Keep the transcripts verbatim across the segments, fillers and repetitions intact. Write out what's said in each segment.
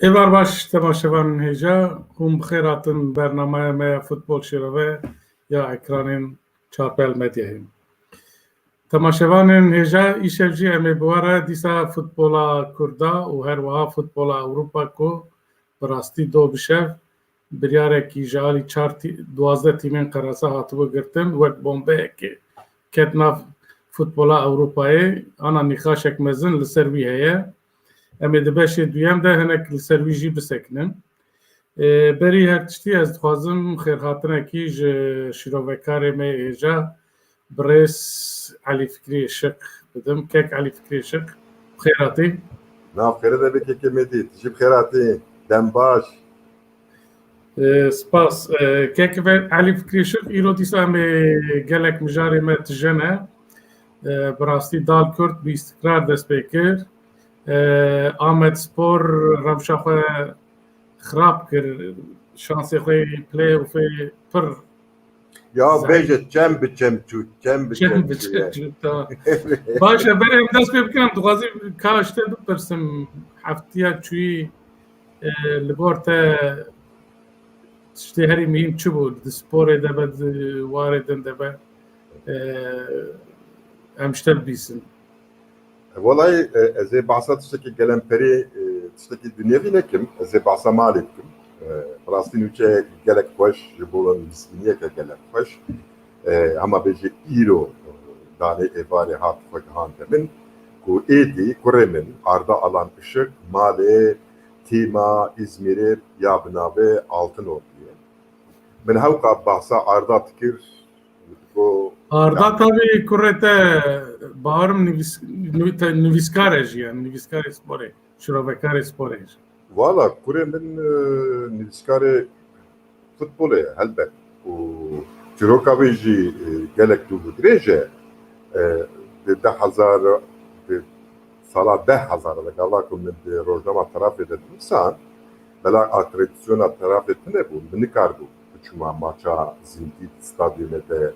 Êvar baş temaşevanên hêja, hûn bi xêr hatin bernameya me ya Futbol Şirove ya ekranên Çarpel Medyayê. Temaşevanên hêja, îşev jî em ê bi we re dîsa futbola Kurda û her wiha futbola Ewropa ku bi rastî do bi şev biryarekî ji alî çar tî-, duwazdeh tîmên qeresa hatibû girtin, wek bombeyekê ket nav futbola Ewropayê, ana nîqaşek mezin li ser wî heye. Em ê di beşê duyem de hinek li ser wî jî bisekinin. Ê, berî her tiştî ez dixwazim xêrhatinekî ji şîrovekarê me êja birêz Elî Fikrî Işık bidim. Kek Elî Fikrî Işık, bi xêr hatî. Nav xêre de be kekê Medî, tu jî bi xêr hatî. Dem baş. Ê, spas. Ê, kek ve Elî Fikrî Işık, îro dîsa em ê gelek mijarê me tije ne. Ê, bi rastî Dal Kurt bi îstikrar dest pê kir. Ê, Amed Spor rewşa xwe xirab kir. Şansê xwe yê playoffê pir Ya zayîf. Bêje çem bi çem çû, çem bi çem Çem bi çû çem ye. Çû, tamam. Baş e, berê em dest pê bikin, em dixwazî ka ji te bipirsim, heftiya çûyî, e, li gor te tiştê herî muhîm çi bû? Di sporê de be, di warê din de be, e, em ji te bibîsin. Welay, e, ez ê behsa tiştekî gelemperî, e, tiştekî dinyevî nekim, ez ê behsa malê bikim. E, bi rastî nûçeyek gelek xweş ji bo min, mizgîniyeke gelek xweş. E, hema bêjî îro, e, danê êvarê hat xwe gihande min, ku êdî kurê min, Arda Alan Işık, malê tîma Îzmîrê ya bi navê Altın Ordu'yê. Min hewqa behsa Arda dikir, Arda tabî kurê te, bawerim nivîs-, nivî-, te-, nivîskar e jî, yani nivîskarê sporê, şirovekarê sporê jî. Valla kurê min, e, nivîskarê futbolê ye, helbet. Û çîroka wê jî, e, gelek dûr û dirêj e. E, di deh hezar, di sala deh hezar de gava ku min di rojnama Terafê de dinivîsan, bela akredîtasyona Terafê tune bû, min nikarbû biçûma maça zindî di stadyumê de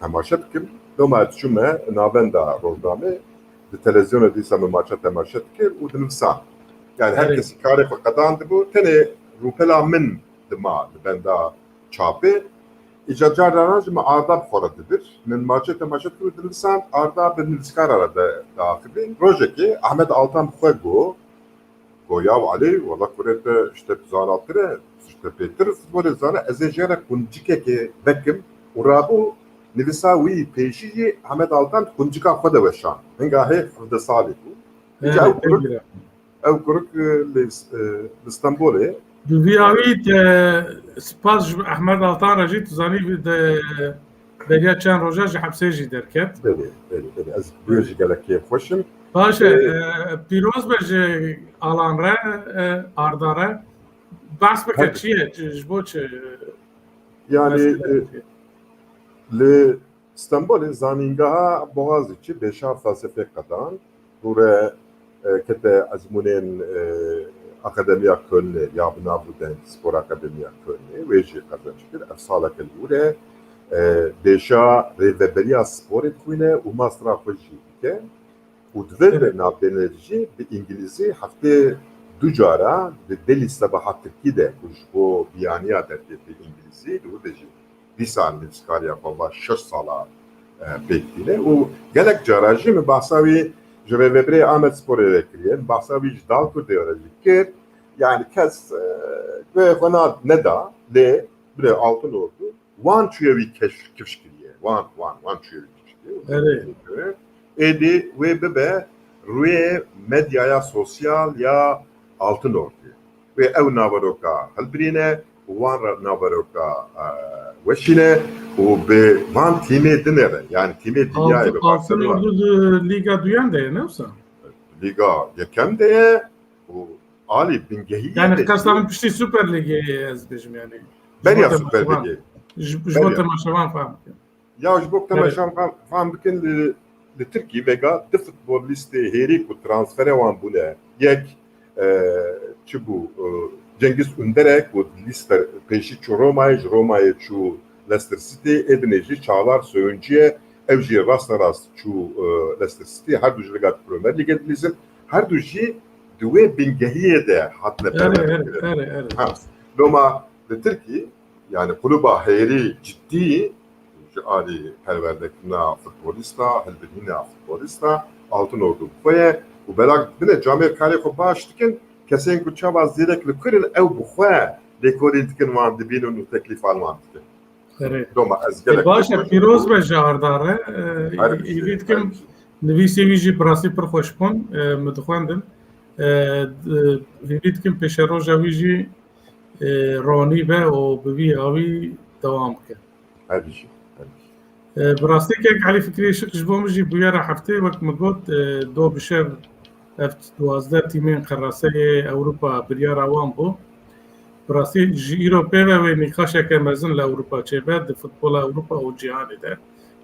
temaşe bikim. Loma ez çûme navenda rojnamê, di televîzyonê dîsa min maça temaşe dikir û dinivisan. Yani her Erê. Kesî karê xwe qedandibû, tenê rûpela min dima li benda çapê. Îca car caran jî min Arda bi xwe re dibir. Min maçê temaşe dikir û dinivisan, Arda bi nivîskara re de diaxivî. Rojekê Ahmet Altan bi xwe got, got, "Yaw Elî, wela kurê te ji te zanattir e, ji te pêtir futbolê zane, ez ê jê re quncikekê vekim." Û rabû nivîsa wî pêşî jî Ahmet Altan quncika xwe de weşan. Hinga hê hevdeh salî bû. Îca Evet, ew kurik, pek güzel. Ew kurik, e, li, e, li Stenbolê. Bi vî awî te spas ji Ehmed Altan re jî, tu zanî, de beriya çend roja ji hepsê jî derket. Belê, belê, belê. Ez bi wê jî gelek kêfxweş im. Baş e, Ee, e, pîroz be ji Alan re, e, Arda re. Behs bike, Her çi ye, çi, ji bo çi? Yani, Mesela e, çi? Li Stenbolê zanîngeha Boğaziçi bêşa felsefê qedand. Rûre, e, kete ezmûnên, e, Akademiya Kölnê, ya bi nav û deng Spor Akademiya Kölnê, wê jî qezenc kir. Ev saleke li wir e, e, bêşa rêveberiya sporê dixwîne û mastera xwe jî dike. Û di vê Evet. navbênê de jî bi îngilîzî heftê du cara di Deli Sebaha Tirkî de, ku ji bo biyaniya dertê bi îngilîzî, li wir de jî dîsa nivîskariya xwe va şeş sala, e, pêk tîne û gelek cara jî min behsa wî ji rêvebirê Amed Sporê re kiriye, min behsa wî ji Dal Kurdê re jî kir. Yani kes, e, guhê xwe na-, neda, lê birê Altın Ordu wan çûye wî keş-, kifş kiriye. Wan, wan, wan çûye wî kifş kiriye. Evet. Êdî wê bibe rûyê medyaya sosyal ya Altın Ordu. Wê ew naveroka hilbirîne, wan re naveroka, e, weşîne û bi van tîmê dinêre. Yani tîmê dinyayê Altın, bi Altın Barcelona. Ordu di Lîga Duyan de ye, ne wisa? Lîga Yekem de ye û alî bingehî Yani de qesta min piştî Super Lîgê ye, ez dibêjim yani. Beriya Ji bo Super temaşevan. Lîgê. Ji, ji bo Beriya. Temaşevan fam bikin. Ya ji bo Evet. Temaşevan fam, fam bikin, li, li Tirkî vega du futbolîstê hêrî ku transferê wan bûne. Yek, e, çi bû, e, Cengiz Ünder e ku lîste pêşî çû Romayê, ji Romayê çû Leicester City, ê dinê jî Çağlar Söyüncü ye, ew jî rasterast çû, e, Leicester City, her du jî li gel Premier Lîgê dilîzin, her du jî di wê bingehiyê de hatine perwerdekirin. Loma li Tirkî, yani, quluba hêrî ciddî ji alî perwerdekirina futbolîsta, hilbirîna futbolîsta, Altın Ordu bi xwe ye û belak bine camêr karê xwe baş dikin, kesên ku çawa zêrek li kur in, ew bi xwe lêkolîn dikin, wan dibînin û teklîfan wan dikin. Doma ez gelek baş e, pîroz be ji Arda re. Êdî dikim, nivîsê wî jî bi rastî pir xweş bûn, min dixwendin. Êdî dikim pêşeroja wî jî ronî be û bi vî awî dewam bike. Bi rastî kek Elî Fikrî Işik ji bo min jî bûyera heftê, wek min got, do bi şev ev duwazdeh tîmên qeraseyê Ewropa biryara wan bû. Bi rastî ji îro pê ve wê nîqaşeke mezin li Ewropa çêbe, di futbola Ewropa û cîhanê de.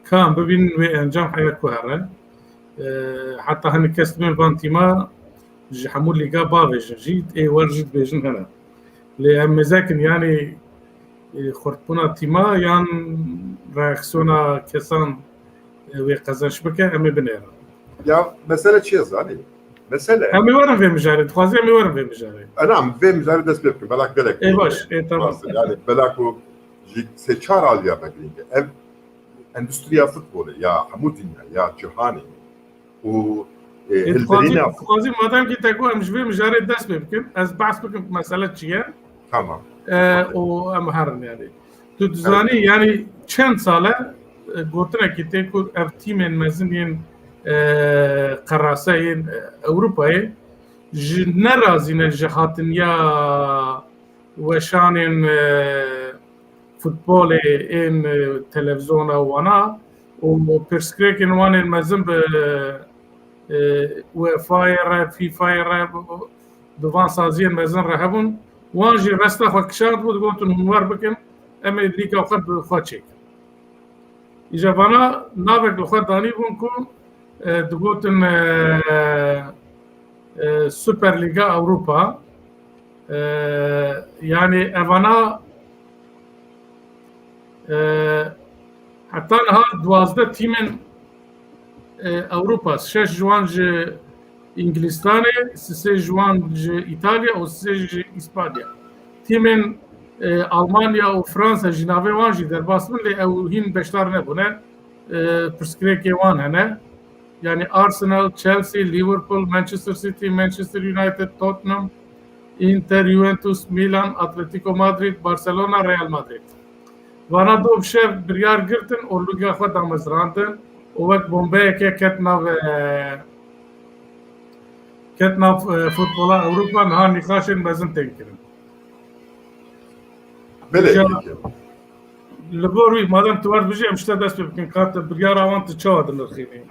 Ka em bibînin wê encam heya ku here. Heta hinek kes dibên van tîma ji hemû lîga bavêjin jî, ê wer jî dibêjin hene. Lê em mêzekin, yanî, xurtbûna tîma yan reaksiyona kesan wê qezenç bike, em ê binêrin. Ya mesele çi ye zanî? Mesele. Em ê werin vê mijarê, dixwazî em ê werin vê mijarê. E, na, em vê mijarê dest pê bikin, belak gelek. Ê baş, ê tamam. Yani belak û ji sê çar aliya me girîng e. Ev endûstriya futbolê ya hemû dinya, ya cîhanê û, e, hilberîna. Dixwazî madem ki te got em ji vê mijarê dest pê bikin, ez behs bikim mesele çi ye? Tamam. E, û em herin yani. Tu dizanî, yanî çend sal e, e, gotinekî tê ku ev tîmên mezin yên, e, qerase yên, e, Ewropayê ji nerazî ne ji hatiniya weşanên, e, futbolê ên, e, televizona wana û pirsgirêkên wan ên mezin bi, e, UEFA'yê re, FIFA'yê re, bi van saziyên mezin re hebûn. Wan jî resta xwe kişandibû, digotin hûn wer bikin, em ê lîga xwe bi xwe çêkin. Îja vana navek li xwe danîbûn ku, e, digotin, e, e, Super Lîga Ewropa. E, yanî evana, e, heta niha duwazdeh tîmên, e, Ewropa, şeş ji wan ji Îngilîstanê, sisê ji wan ji Îtalya û sisê ji Îspanya. Tîmên, e, Almanya û Fransa jî navê wan jî derbas bin, lê ew hîn beşdar nebûne. E, pirsgirêkê wan hene. Yani Arsenal, Chelsea, Liverpool, Manchester City, Manchester United, Tottenham, Inter, Juventus, Milan, Atletico Madrid, Barcelona, Real Madrid. Vana do bi şev biryar girtin û lîga xwe damezrandin û wek bombeyeke ket nav, e, ket nav, e, futbola Ewropa, niha nîqaşên mezin tên kirin. Belê. Îja, li gor wî, madem tu wer bijî, em ji te dest pê bikin, ka te biryara wan tu çawa dinirxînî?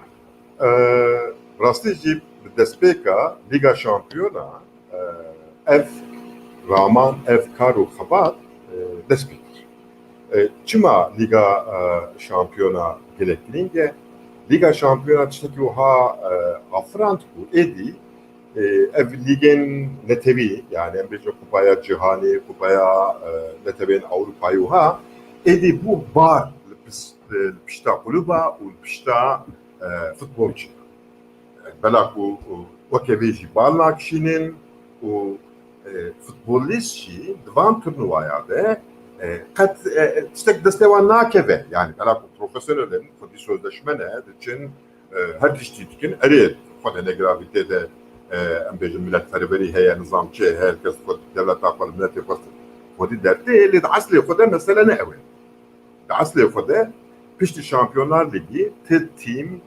E, rastî jî bi destpêka Lîga Şampiyona, e, ev raman, ev kar û xebat, e, dest pê kir. E, çima Lîga, e, Şampiyona gelek girîng e? Lîga Şampiyona tiştekî wiha, e, afirand ku êdî, e, ev lîgên netewî, yani em bêjin Kupaya Cîhanê, Kupaya, e, Netewên Ewropayê wiha, êdî bû bar li pis-, li pişta kulûba û li pişta, e, futbolcî. Bela ku, e, weke vê jî bal nakişînin û, e, futbolîst jî di van turnuvaya de, e, qet, e, tiştek destê wan nakeve. Yani bela ku profesyonel in, xwedî sözleşme ne, diçin, e, her tiştî dikin. Erê, xwe de ne gravîtê de, e, em bêjin miletperwerî heye, nizam çi heye, her kes xwe, dewleta xwe, miletê xwe xwedî dertê, lê di eslê xwe de mesele ne ew e. Di eslê xwe de piştî Şampiyonlar Lîgî ti tîm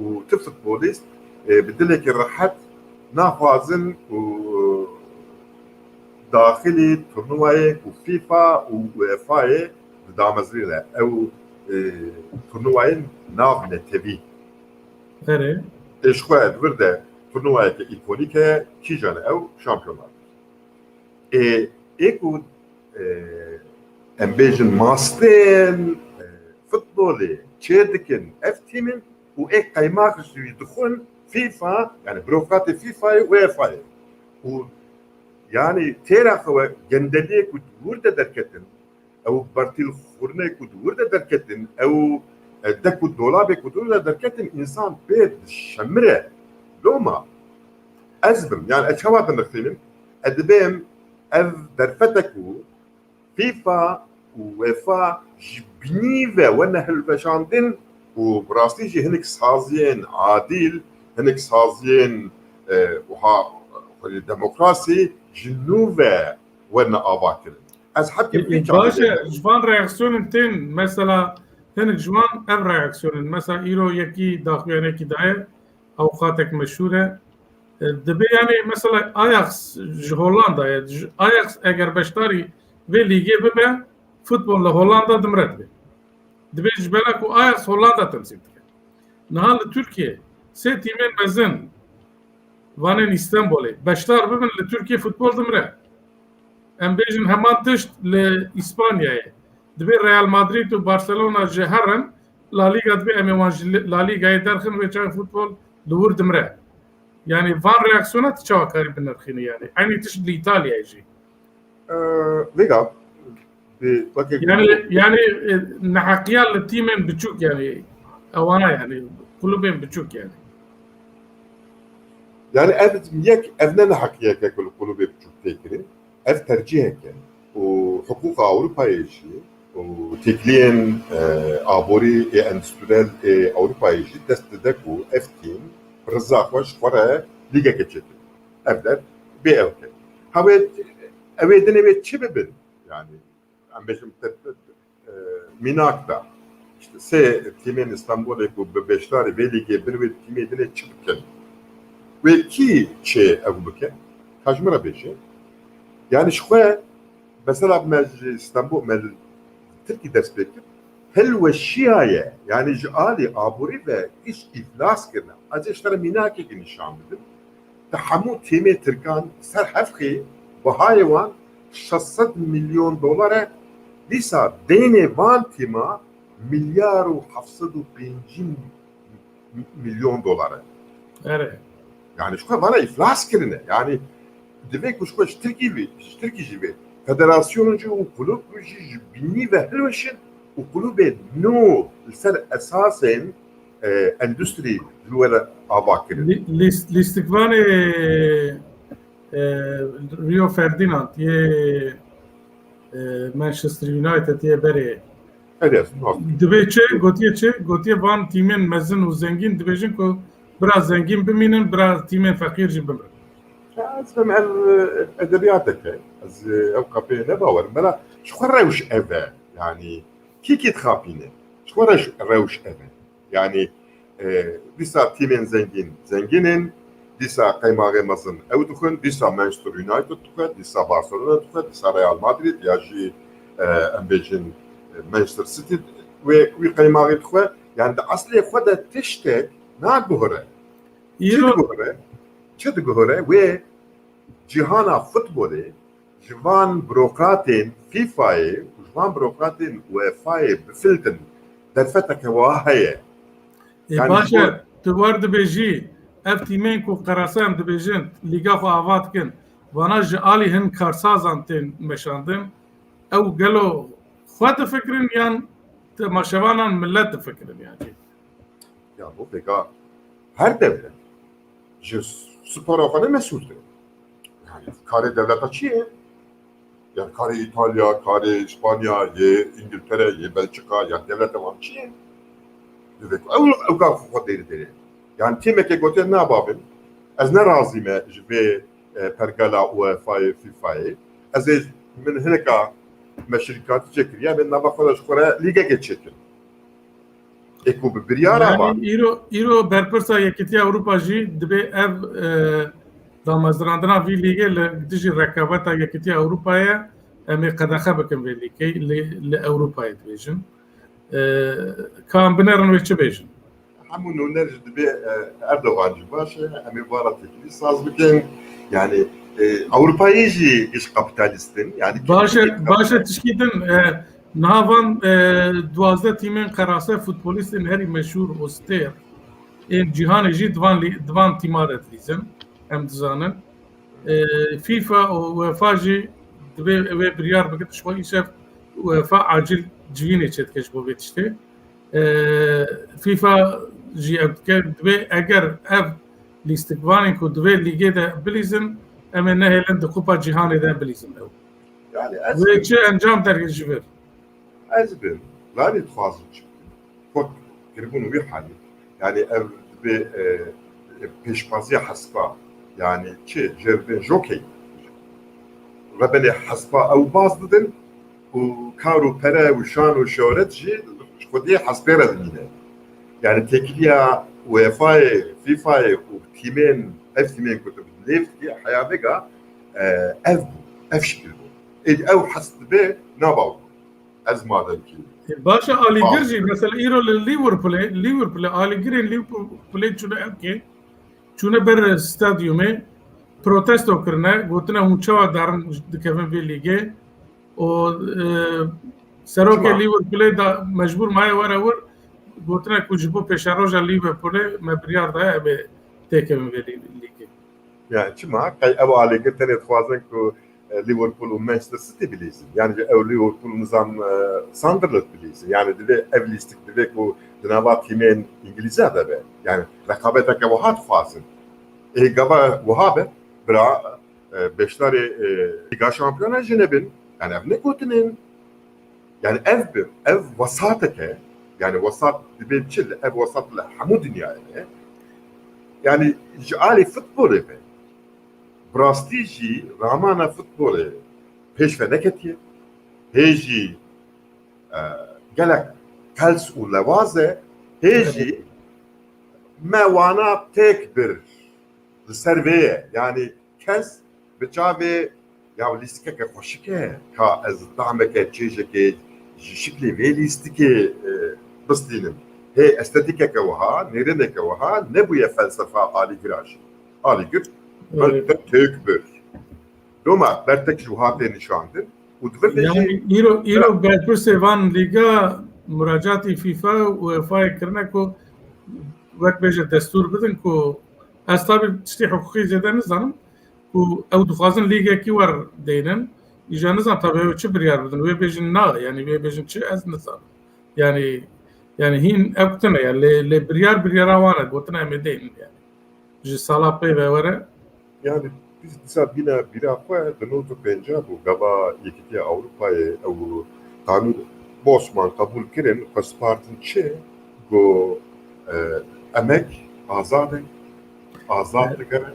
û ti futbolîst, e, bi dilekî rehet naxwazin ku daxilî turnuvayê ku FIFA û UEFA'yê didamezrîne. Ew, e, turnuvayên nav netewî. Erê. Ê ji xwe di vir de turnuvayeke îkonîk heye, kîjan e ew? Şampiyonlar Lîgî. Ê, ê ku, e, em bêjin mastên, e, futbolê çê dikin ev tîmin û ê qeymax ji wî dixwin FIFA, yani burokratê FIFA'yê û UEFA'yê. Û yani têra xewe gendeliyê ku di wir de derketin, ew bertîl xurine ku di wir de derketin, ew, e, dek û dolabê ku di wir de derketin, însan pê dişemire. Loma, Ez bim, yani ez çawa dinirxînim? Ez dibêm ev derfetek û FIFA û UEFA ji binî ve wene hilweşandin û bi rastî jî hinek saziyên adîl, hinek saziyên, e, wiha, xwedî demokrasî ji nû ve wene avakirin. Ez hepkê vî çaxê Baş e, ji van reaksiyonên tên, mesela hinek ji wan ev reaksiyon in. Mesela îro yekî daxuyanekî daye, awqatek meşhûr e. E, dibe yani mesela Ajax ji Hollanda ye. Ji-, Ajax eger beşdarî vê lîgê bibe, futbol li Hollanda dimre dibe. Dibe ji bela ku Ajax Hollanda temsîl dike. Niha li Türkiye sê tîmên mezin vanên Îstanbulê beşdar bibin, li Türkiye futbol dimre. Em bêjin heman tişt li Îspanyayê. Dibe Real Madrid û Barcelona ji herin La Liga dibe em ê wan ji La Ligayê derxin, wê çaxê futbol li wir dimre. Yani van reaksiyona tu çawa karî binirxînî yani? Eynî tişt li Îtalyayê jî. Ee, vêga, bi, wekî Yani, yani, e, neheqiya li tîmên biçûk yani, ewana yani, kulübên biçûk yani. Yani ev yek, ev ne neheqiyeke ku li kulübê biçûk tê kirin. Ev tercihek e û hiqûqa Ewropayê jî û têkiliyên, e, aborî ê endustryel ê Ewropayê jî dest dide ku ev tîm bi riza xwe ji xwe re lîgeke çêkin. Ev der bê ew ke. Ha wê, ew ê dinê wê çi bibin? Yani em bêjin te, te, e, mînak da. İşte sê tîmên Îstanbulê ku bi beşdarî vê lîgê bin wê tîmê dinê çi bikin? Wê kî çê ew bike? Ka ji min re bêje. Yani ji xwe mesela me ji Îstanbul, me li Tirkî dest pê kir. Hilweşiyaye, yani ji alî aborî ve iş îflas kirine. Ez ê ji te re mînakekî nîşan bidim. Di hemû tîmê Tirkan ser hevxî bihayê wan şeş sed milyon dolar e. Dîsa deynê van tîma milyar û heft sed û pêncî milyon dolar e. Erê. Yani ji xwe vana îflas kirine. Yani divê ku ji xwe ji Tirkî vê, ji Tirkî jî vê. Federasyonan jî û kulûb jî ji binî ve hilweşin û kulûbên nû li ser esasên, e, endustrî ji we re ava kirin. Lî-, lîst-, lîstikvanê, e, Rio Ferdinand yê, e, Manchester United yê berê. Hadi, rast. Dibê çi? Gotiye çi? Gotiye van tîmên mezin û zengîn dibêjin ku bira zengîn bimînin, bira tîmên feqîr jî bimirin. Ya, ez vem ev, e, edebiyatek e. Ez, e, ew kapê ne bawerim. Bela ji xwe rewş ev e. Yani kî kî dixapîne? Ji xwe rewş, rewş ev e. Yani, e, dîsa tîmên zengîn, zengîn in, dîsa qeymaxê mezin ew dixwin, dîsa Manchester United dixwe, dîsa Barcelona dixwe, dîsa Real Madrid ya jî, e, em bêjin, e, Manchester City wê wî qeymaxê dixwe. Yani di eslê xwe de tiştek naguhere. Çi Îro diguhere? Çi diguhere? Wê cîhana futbolê ji van burokratên FIFA'yê û ji van burokratên UEFA'yê bifiltin. Derfeteke wiha heye. Ê, Yani baş ji bo e, tu wer dibêjî, ev tîmên ku qerasa em dibêjin, lîga xwe ava dikin, vana ji alî hin karsazan tên meşandin, ew gelo xwe difikirin yan temaşevanan millet difikirin yani? Ya bo vêga her dewlet ji spora xwe ne mesûl e. Yani karê dewleta çi ye? Yani karê Îtalya, karê Îspanya, yê Îngiltere, yê Belçika, yani dewleta wan çi ye? Divê ku ew, ew ka xwe dêrî dêrê. Yani tîmeke gotiye nabavin, ez ne razî me ji vê, e, pergala UEFA'yê, FIFA'yê. Ez ê min hineka meşrîkatî çêkiriye, em ê nava xwe de ji xwe re lîgekê çêkin. Ê ku bi biryara Yani van. îro, îro berpirsa Yekîtiya Ewropa jî dibê ev, e, damezrandina vî lîgê li dijî rekabeta Yekîtiya Ewropayê em ê qedexe bikin vê lîgê li, li Ewropayê dibêjin. E, ka em binêrin wê çi bêjin? Hemû nûner jî dibê, e, Erdogan jî baş e, em ê vara têkilî saz bikin. Yani, e, Ewropayê jî giş kapîtalîst in. Yani Baş e, têkilî baş e, tişkî din, e, niha van, e, duwazdeh tîmên qerase futbolîstên herî meşhûr û stêr ên cîhanê jî di van lî-, di van tîma de dilîzin, em dizanin. E, FIFA û UEFA jî divê wê biryar bikin, ji xwe îşev UEFA acil civînê çêdike ji bo vê tiştê. E, FIFA jî ev dike, divê eger ev lîstikvanên ku di vê lîgê de bilîzin, em ê nehêlin di Kupa Cîhanê de bilîzin ew. Yani ez Wê çi encam dergir ji vir? Ez bi planê dixwazim çi bikim. Kot kiribûn wî halî. Yani ev bi e, pêşbaziya hespa. Yani çi? Jevbên jokey. Rebenê hespa ew baz didin û kar û pere û şan û şohret jî ji xwediyê hespê re dimîne. Yani têkiliya UEFA'yê, FIFA'yê û tîmên, ev tîmên ku tu lêv dikî, heya vêga e, ev bû, ev şikil bû. Ê, ew hes dibe naba. Ez madem ki. Baş e, alîgir jî mesela îro li Liverpoolê, Liverpoolê alîgirên Liverpoolê çûne evkê, çûne ber stadyumê protesto kirine, gotine hûn çawa darin dikevin vê lîgê û e, serokê Çima? Liverpoolê da mecbûr maye were wir, gotine ku ji bo pêşeroja Liverpoolê me biryar daye em ê têkevin vê lî- lîgê. Yani çima? Qey ew alîgir tenê dixwazin ku e, Liverpool û Manchester City bilîzin. Yani ew Liverpool nizam e, Sunderland bilîzin. Yani divê ev lîstik divê ku di nava tîmên Îngilîza de be. Yani rekabeteke wiha dixwazin. Ê gava wiha be, bira e, beşdarê e, Lîga Şampiyona jî nebin. Yani ev ne gotinên. Yani ev bi, ev wesateke, yani wesat dibe çi, ev wesat li hemû dinyayê ne. Yani ji alî futbolê be. Bi rastî jî ramana futbolê pêş ve neketiye. Hê jî e, gelek qels û lewaz e. Hê jî me wana têk bir li ser vê ye. Yani kes bi çavê ya lîstikeke xweşik e, ka ez tahmeke çêjekê ji şiklê vê lîstikê e, bistînim. Hê estetîkeke wiha, nêrîneke wiha nebûye felsefa alîgira jî. Alîgir Evet. têk bir. Loma bertek ji wiha tê nîşandin û di vir de jî Yani îro, îro berpirsê van lîga muracatî FIFA û UEFA'yê kirine ku wek bêje destûr bidin ku ez tabi tiştê hiqûqî zêde nizanim ku ew dixwazin lîgekî wer deynin. Îja nizan tabi ew çi biryar bidin. Wê bêjin na, yani wê bêjin çi ez nizanim. Yani yani hîn ew tune ya lê, lê biryar biryara wan e gotine em ê deynin yani. Ji sala pê ve were. Yani biz dîsa bîna bîra xwe di nod û pênca bû gava Yekîtiya Ewropayê ew qanûn Bosman qebûl kirin, xwe spartin çi? Got e, emek azad e, azad dikere,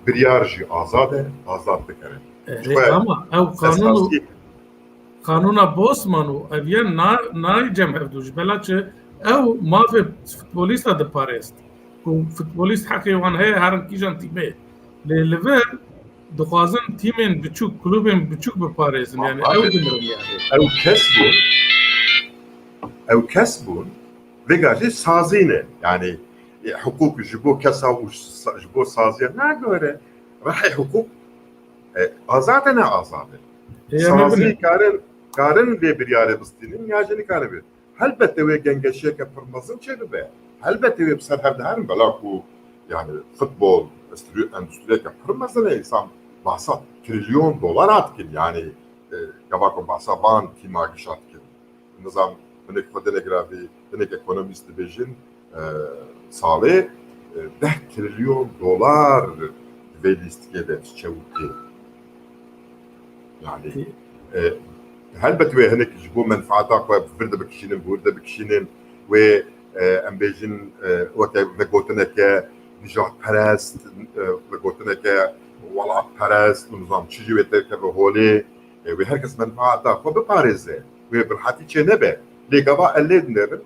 biryar jî azad e, azad dikere. E, Ji xwe ama ew qanûn û esasî qanûna Bosman û ev yên na, nayê cem hevdû ji bela çi ew mafê futbolîsta diparêst. Ku futbolîst heqê wan heye herin kîjan tîmê. Lê li vir dixwazin tîmên biçûk, klubên biçûk biparêzin. Yani ew dimirin yani. Ew kes bûn, ew kes bûn, vêga jî sazî ne. Yani e, hiqûq ji bo kesa û sa- ji bo saziya nagore. Rehê hiqûq e, azad e ne azad e. Ê, em ê Sazî bine. karin, karin vê biryarê bistînin ya jî nikarin vê. Helbet wê gengeşiyeke pir mezin çêbibe. Helbet wê bi ser hev diherin bela ku yani futbol, endustri-, endustriyeke pir mezin e, insan bahsa trilyon dolar dikin yani e, gava ku bahsa van tîma gişa dikin. Nizam hinek xwe dinegravî, hinek ekonomîst dibêjin e, salê e, deh trilyon dolar di vê lîstikê de çewitê. Yani e, helbet wê hinek ji bo menfaata xwe bi vir de bikişînin, bi wir de bikişînin, wê e, em bêjin e, weke vegotineke nijadperest, e, vegotineke welatperest û nizam çi jî wê derkeve holê, e, wê her kes menfaata xwe biparêze, wê bi rehetî çê nebe. Lê gava ez lê dinêrim,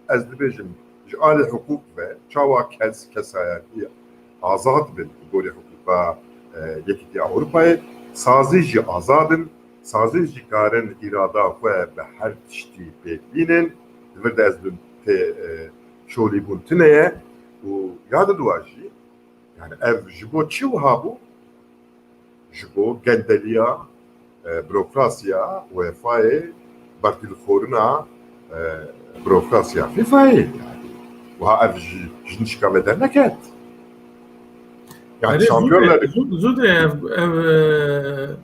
ez dibêjim ji alî hiqûq ve çawa kes, kesayetî azad bin li gorî hiqûqa e, Yekîtiya Ewropayê, sazî jî azad in, sazî jî karin îrada xwe bi her tiştî pêk bînin. Di vir de ez bi tê e, şolîbûn tune ye û ya diduwa jî, yani ev ji bo çi wiha bû? Ji bo gendeliya e, burokrasiya UEFA'yê, bertilxorina e, burokrasiya FIFA'yê. Yani wiha ev ji, ji nişka ve derneket. Yani Erê, şampiyonlar zû de, zû, zû de ev, ev e,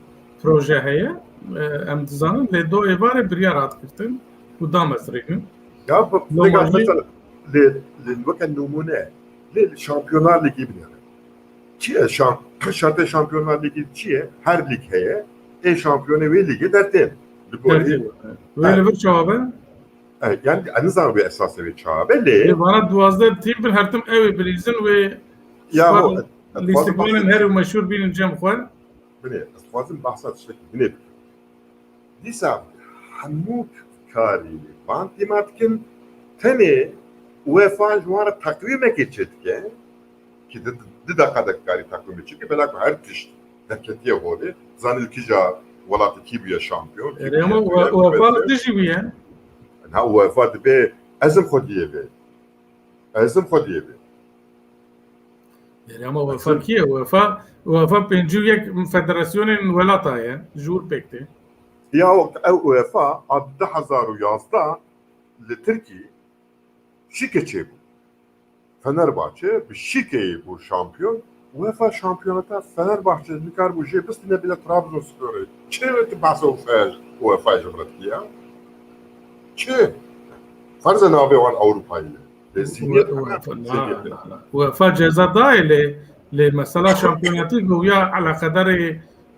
proje heye. E, em dizanin lê do êvarê biryar hat girtin û damezrînin. Ya bu Normalde- mesela li, li weke numune li Şampiyonlar Ligi binêre. Çi ye? Şan-, şertê şampiyonlar lîgî çi ye? Her lîg heye. Ê şampiyonê wê lîgê dertên. Li gorî Dertê. Wê li vir çawa be? E, yani, ez nizanim wê esasê wê çawa be, lê Lê bana duwazdeh tîm bin, her tim ew ê bilîzin wê Ya, spor ho, ez, ez dixwazim lîstikvanên bahsa her û meşhûr bînin cem xwe. Binê, ez dixwazim bahsa tiştekî binê bikim. Dîsa hemû karî van tîma dikin, tenê UEFA ji wan re teqwîmekê çêdike, ki di, di deqa de karî teqwîmê çêdike, bela ku her tişt derketiye holê, zanî li kîja welatê kî bûye şampiyon, kî Erê, bûye ama UEFA li dijî bûye. Na, UEFA dibe ezim xwediyê be. Ezim xwediyê be. Erê, ama UEFA kî ye? UEFA, UEFA pêncî û yek federasyonên welata ye, ji wir pêk tê. Ya, ew UEFA a du hezar û yazdeh li Tirkî şîkê çêbû. Fenerbahçe bi şîkeyê bû şampiyon. UEFA şampiyonata Fenerbahçe nikaribû jê bistîne bile Trabzonsporê. Çi tu behsa UEFA, UEFA ji min re dikiya? Çi? Ferze navê wan Ewropayî ne. Lê sîniyet UEFA, na, na, na. UEFA ceza dayê lê, lê mesela şampiyonatî bi ya eleqedarê,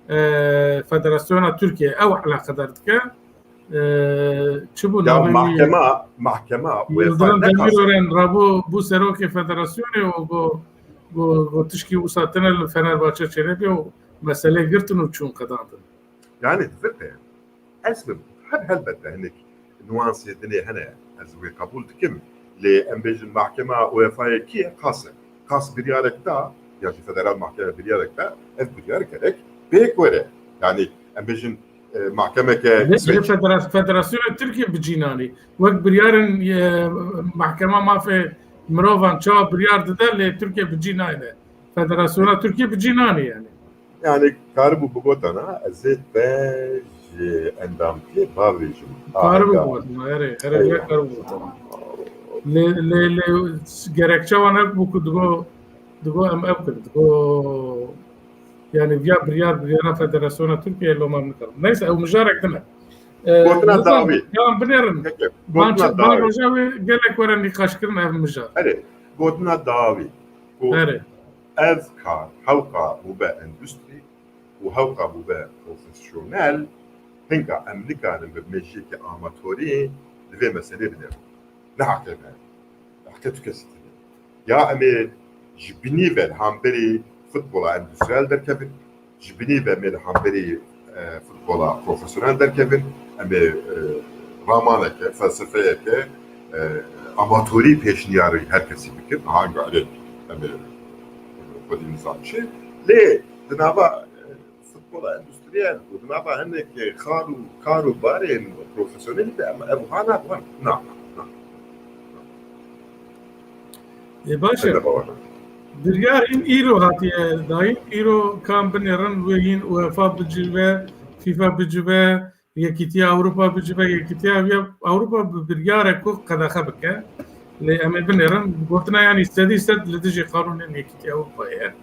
e, Federasyona Tirkiye ew eleqedar dike. E, çi bû Ya navê wî? Mahkema, mahkema UEFA Yildirim nekas- Demirören rabû bû serokê federasyonê û got, got, got tişkî wisa tune li Fenerbahçe çênebî û meselê girtin û çûn qedandin. Yani, divir de, ez bi, her helbette hinek nuansê dinê hene, ez wê qebûl dikim. Lê em bêjin mahkema UEFA'yê kî ye? Kas e. Kas biryarek da, ya jî federal mahkeme biryarek da, ev biryar gerek pêk were. Yani, em bêjin, e, mahkemeke Lê, lê Îsveç. federa-, Federasyona Tirkiye bi cî nanî. Wek biryarên, e, mahkema mafê mirovan çawa biryar dide, lê Tirkiye bi cî nayne. Federasyona Tirkiye bi cî nanî yani. Yani karibû bigotana, ez ê te ji endamtiyê bavêjim. Karibû Ahenda. bigotana, erê, erê, Eywa. ya karibû bigotana. Lê, lê, lê gerekçe wan ev bû ku digo, digo em ev kirin, digo, yani viya biryar, biryara Federasyona Tirkiye loma min kirin. Neyse, ew mijarek din e. Ee, Gotina dawî. Ya binêrin. Peki, Van gotina çi-, van dawî. roja wê gelek were nîqaşkirin ev mijar. Erê, gotina dawî. Ku Erê. Ev kar hewqa bûbe endustrî û hewqa bûbe profesyonel, hinka em nikarin bi mejiyeke amatorî li vê meselê binêrin. Ne heqê me. Heqê tu kesî tune. Ya em ê ji binî ve li hemberî futbola endustriyel derkevin, ji binî ve em ê li hemberî, e, futbola profesyonel derkevin, em ê, e, ramaneke, felsefeyeke, e, amatorî pêşniyarî her kesî bikin. Aha, em ê, em ê xwedî nizam çi. Lê di nava, e, futbola endustriyel û di nava hinek xar û kar û barên profesyonelî de em ev wiha naguherin. Na, na, na. Ê, baş e. Biryar hîn îro hatiye dayîn. Îro kan binêrin wê hîn UEFA bicive, FIFA bicive, Yekîtiya Ewropa bicive, Yekîtiya Ewropa bi biryarek ku qedexe bike. Lê em ê binêrin, gotina yanî sedî sed li dijî qanûnên Yekîtiya Ewropayê ye.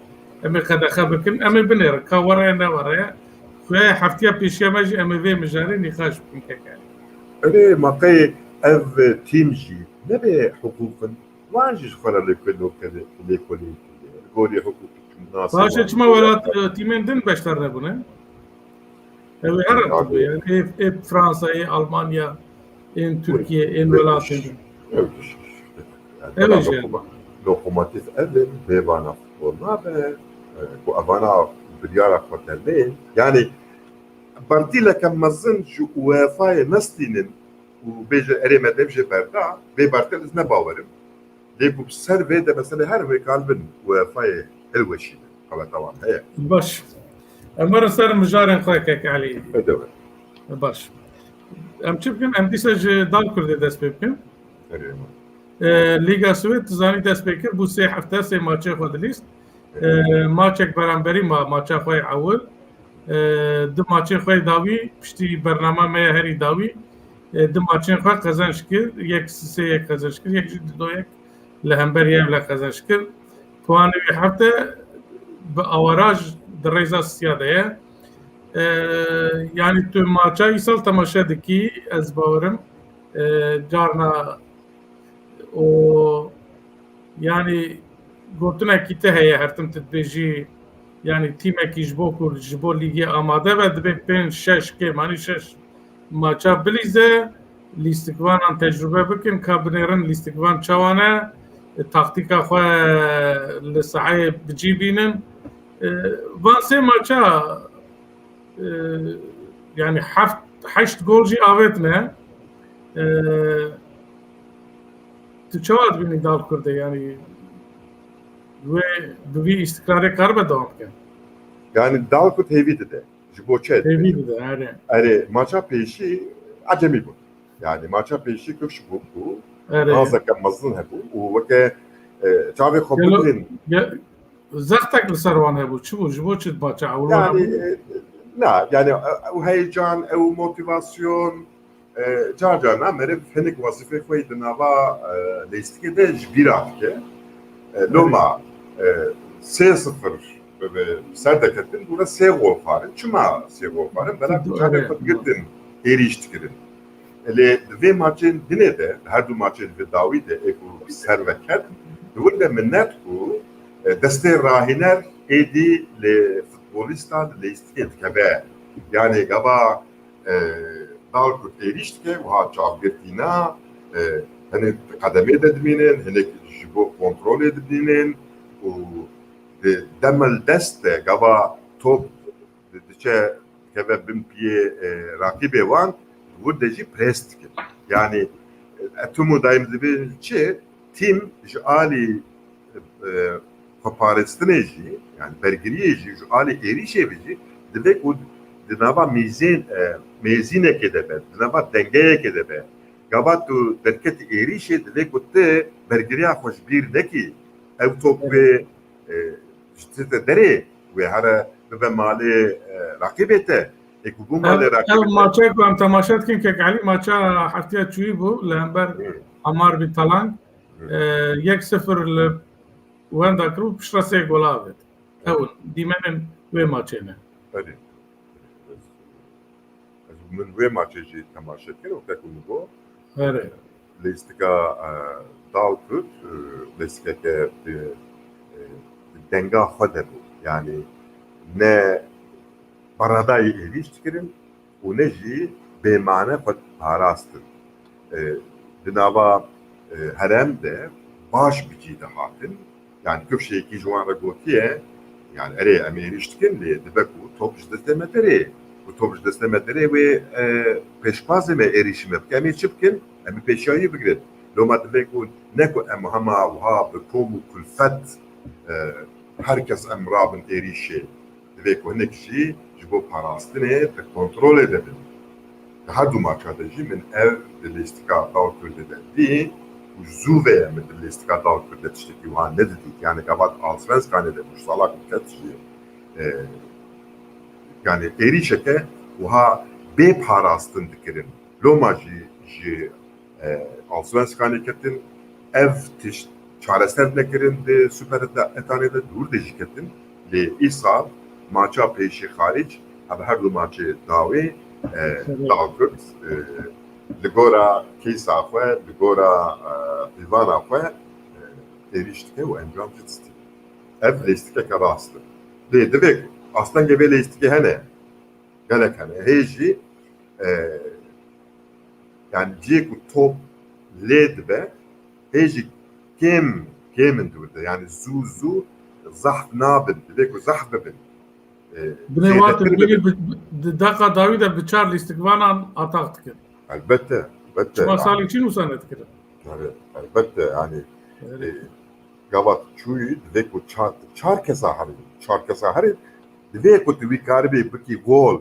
Em ê qedexe bikin, em ê binêrin. Ka were ye, ne were ye. Xuya heftiya pêşiya me jî em ê vê mijarê nîqaş bikin keke. Erê, ma qey ev tîm jî nebe hiqûq in? Wan jî ji xwe re lêkolîn, lêkolîn kiriye. Li gorî hiqûqşinasê Baş e, wan çima jî welat, e, tîmên din beşdar nebûne? Ew ê herin Abi. Tabii yani. Ê, ê Fransa, ê Almanya, ên Tirkiye, ên Ê, welatên din. Ew tişt. Yani, Ew bela jî. lokoma-, lokomotif ev in, bê vana futbol nabe. E, ku evana biryara xwe derneyin. Yani, bertîleke mezin ji UEFA'yê nestînin û bêje, "Erê, me dev jê berda", bê bertel ez ne bawerim. Lê ku bi ser vê de mesele her wê kalbin UEFA'yê hilweşînin. Qeweta wan heye. Baş. Em werin ser mijarên xwe, kek Elî. Bedewe. Baş. Em çi bikin? Em dîsa ji Dal Kurdê dest pê bikin. Erê, ma. E, Lîga Swêd, tu zanî, dest pê kir, bû sê hefte, sê maçê xwe dilîst. E, maçek beramberî ma, maça xwe yê ewil. E, du maçên xwe yê dawî, piştî bernama me ya herî dawî, e, du maçên xwe qezenc kir, yek sê yek qezenc kir, yek jî du yek li hember yev le qezenc kir. Puanê wî hefte bi awaraj di rêza siya de ye. E, yanî tu maça îsal temaşe dikî, ez bawerim, e, carna û yanî gotinekî te heye, her tim tu dibêjî, yanî tîmekî ji bo ku ji bo lîgê amade be, divê pênc şeş kêmanî şeş maça bilîze, lîstikvanan tecrube bikin, ka binêrin lîstikvan çawa ne, taktîka xwe li saheyê bi cî bînin. E, van sê maça, e, yanî heft, heşt gol jî avêtine. E, tu çawa dibînî Dal Kurdê? Yanî wê bi vî îstikrarê karibe dewam bike? Yanî Dal Kurd hêvî dide. Ji bo çi? Hêvî dide, erê. Erê, maça pêşî ecemî bûn. Yanî maça pêşî kifş bû ku Erê. gazeke mezin hebû û weke, e, çavê xwe Gelo- bigrin. ge- Zextek li ser wan hebû. Çi bû? Ji bo çi maça ewil wan Yanî, hebû? e, na, yanî, e, ew heyecan, ew motivasyon, e, car carna meriv hinek wezîfê xwe yê di nava, e, leyîstikê de ji bîra dike. E, loma, e, sê sifir bi, bi ser deketin, bûne sê gol xwarin. Çima sê gol xwarin? Bela ku çavê Evet. xwe digirtin êrîş dikirin. Lê di vê maçên dinê de, di her du maçên vê dawî de ê ku ser ve ket, di wir de min net ku, e, destê rahîner êdî li futbolîsta li leyîstikê dikeve. Yanî gava, e, Dal Kurd êrîş dike, wiha çavgirtîna, e, hinek di qedemê de dimînin, hinek ji bo kontrolê dimînin û di demel dest de gava top di-, diçe dikeve bin piyê, e, rakîbê wan, di wir de jî pres dikin. Yanî, e, etum û dayim dibê çi? Tîm ji alî, e, xweparêstinê jî, yani bergiriyê jî, ji alî êrîşê ve jî, divê ku di nava mîzên, e, mêzînekê de be, di nava dengeyekê de be. Gava tu derketî êrîşê, divê ku tu bergiriya xwe ji bîr nekî. Ew top wê, e, ji te derê wê here bibe malê, e, raqîbê te. Ê ku bû malê Ev, ev raqîbê te. maçe ku em temaşe dikin, Kek Elî, maça heftiya çûyî bû li hember Hı. Amar Bîtalan. Hı. E, yek sifir li wenda kir û piştre sê gola avêt. Ew in, dîmenên wê maçê ne. Erê. Ez, ez min wê maçê jî temaşe kir û weke ku min got, Erê. lêstika, e, Dal Kurd, e, lêstikeke bi, e, bi denga xwe de bû. Yanî ne beredayî êrîş dikirin û ne jî bêmane xwe parastin. E, di nava, e, herem de baş bi cî dihatin. Yani kifşeyekî ji wan re gotiye, yani erê em êrîş dikin, lê dibe ku top ji destê me derê. Ku top ji destê me derê wê, e, pêşbazê me êrîşî me bike. Em ê çi bikin? Em ê pêşiyayî bigirin. Loma divê ku ne ku em hema wiha bi kom û kulfet, e, her kes em rabin êrîşê. Divê ku hinek jî ji bo parastinê di kontrolê de bin. Di her du maça de jî min ev di lîstika Dal Kurdê de dî û ji zû ve ye min di lîstika Dal Kurdê tiştekî wiha nedidît. Yani gava di Allsvenskanê de û ji sala ku ket jî, e, yani êrîşeke wiha bê parastin dikirin. Loma jî ji e, Allsvenskanê ketin. Ev tişt çareser nekirin di Superettanê de, dûr de jî ketin. Lê îsal maça pêşî xaric, ev her du maçê dawî, e, Tabii. Dal Kurd, e, li gora keysa xwe, li gora, e, pîvana xwe, e, êrîş dike û encam jî distîne. Ev lêstikeke rast e. Lê divê astengê vê lêstikê hene. Gelek hene. Hê jî, e, yani cihê ku top lê dibe, hê jî kêm, kêm in di wir de. Yani zû, zû zehf nabin. Divê ku zehf bibin. E, Binê zêdetir wate bînî bibin. bi, bi, di deqa dawî de bi çar lîstikvanan atak dikin. Elbette, elbette. Çima Yani, salî çîn wisa nedikirin? Yani, elbette, yani, Evet. e, gava çûyî, divê ku çar, çar kesa herî, çar kesa herî, divê ku tu wî karibê bikî gol.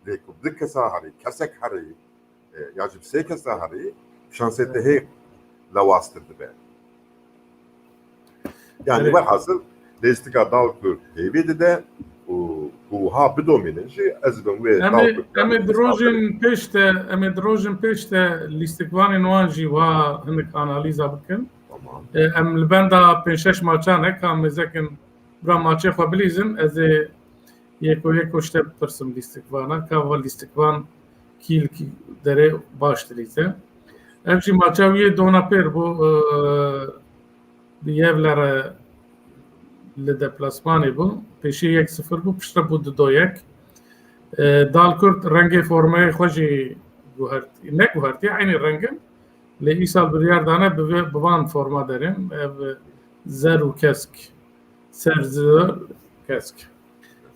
Divê ku bi du kesa herî, kesek herî, e, ya jî bi sê kesa herî, şansê te hê lewaztir dibe. Yani Evet. Velhasil, lêstika Dal Kurd hêvî dide û ku wiha bidomînin jî, ez dibim wê Em Dal ê, Kurd em ê di rojên pêş de, em ê di rojên pêş de lîstikvanên wan jî wiha hinek analîza bikin. Tamam. E, em li benda pênc şeş maçan hek, ka mêzekin bira maçê xwe bilîzin, ez ê yeko yeko ji te bipirsim lîstikvana, ka va lîstikvan kî li kî derê baş dilîze. Ev jî maça wî yê dona pêr bû, e, bi Yevle re li deplasmanê bû. Pêşî yek sifir bû, piştre bû du do yek. E, Dalkurt rengê formeyê xwe jî guhert-, ne guhertiye, eynî reng in. Lê îsal biryar dane bi vê, bi van forma derin. Ev zer û kesk, ser zer kesk.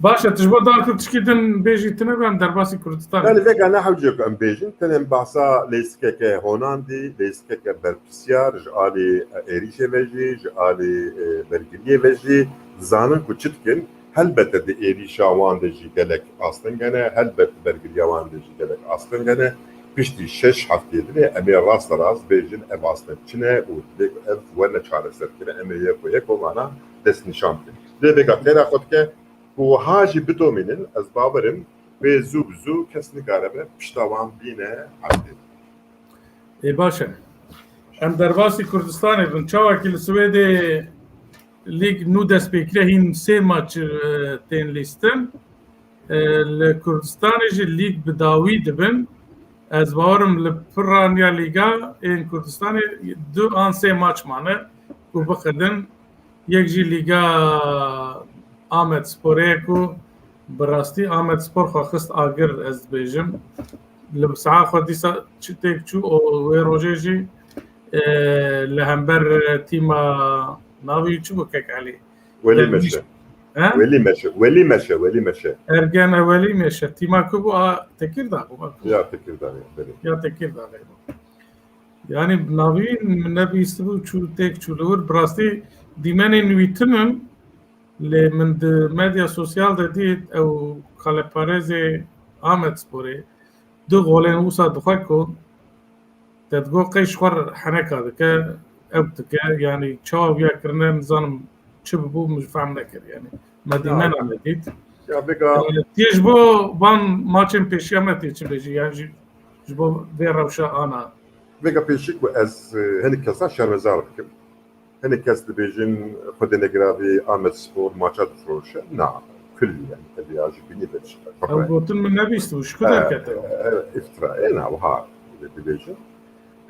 Baş e, tu ji bo Dalkurt tişkî din bêjî tune be, em derbasî Kurdistanê. Yani vêga ne hewce ku em bêjin, tenê em bahsa leysikeke honandî, leysikeke berpirsiyar ji alî êrîşê ve jî, ji alî, e, bergiriyê ve jî dizanin ku çi dikin. Helbete di êrîşa wan de jî gelek astenge ne, helbet di bergiriya wan de jî gelek astenge ne. Piştî şeş heftê dinê em ê raste rast bêjin ev asteng çi ne û divê ku ev werne çareserkirin, em ê yek û yek vana destnîşan bikin. Lê vêga têra xwe dike ku wiha jî bidomînin, ez bawer im wê zû bi zû kes nikaribe pişta wan bîne erdê. Ê baş e. Em derbasî Kurdistanê bin. Çawa ki li Swêdê lîg nû dest pê kire, hîn sê maç, e, tên lîstin. E, li Kurdistanê jî lîg bi dawî dibin. Ez bawerim li piraniya lîga ên Kurdistanê du an sê maç mane ku biqedin. Yek jî lîga Amed Sporê ye ku bi rastî Amed Spor xwe xist agir, ez dibêjim. Li saha xwe dîsa çi têk çû û wê rojê jî, e, li hember tîma navî çi bû kek Elî? Welî Meşe. He? Welî Meşe, Welî Meşe, Welî Meşe. Ergen e Welî Meşe. Tîma ku bû, a Tekirdağ bû. Ya Tekirdağ, belê. Ya Tekirdağ bû. Yani navî min nebîstibû, çû têk çû li wir. Bi rastî dîmenên wî tune, lê min di medya sosyal de dît ew kaleparêzê Amed Sporê du golên wisa dixwe ku te digot qey ji xwe re heneka dike, ew dike, yani çawa viya kirine, nizanim çi bibû, min fehm nekir, yani me dîmena me dît. Ya vêga, e, tê ji bo van maçên pêşiya me tê çi bêjî, yani ji, ji bo vê rewşa ana. Vêga pêşî ku ez, e, hinek kesa şermezar dikim. Hinek kes dibêjin Xwedê negiravî Amed Spor maça difiroşe. Na, kullî, yani, ev ya ji bînî ve diçe. Ew gotin min nebîstibû, ji ku derkete? E, e, iftira, e, na, wiha dibêjin.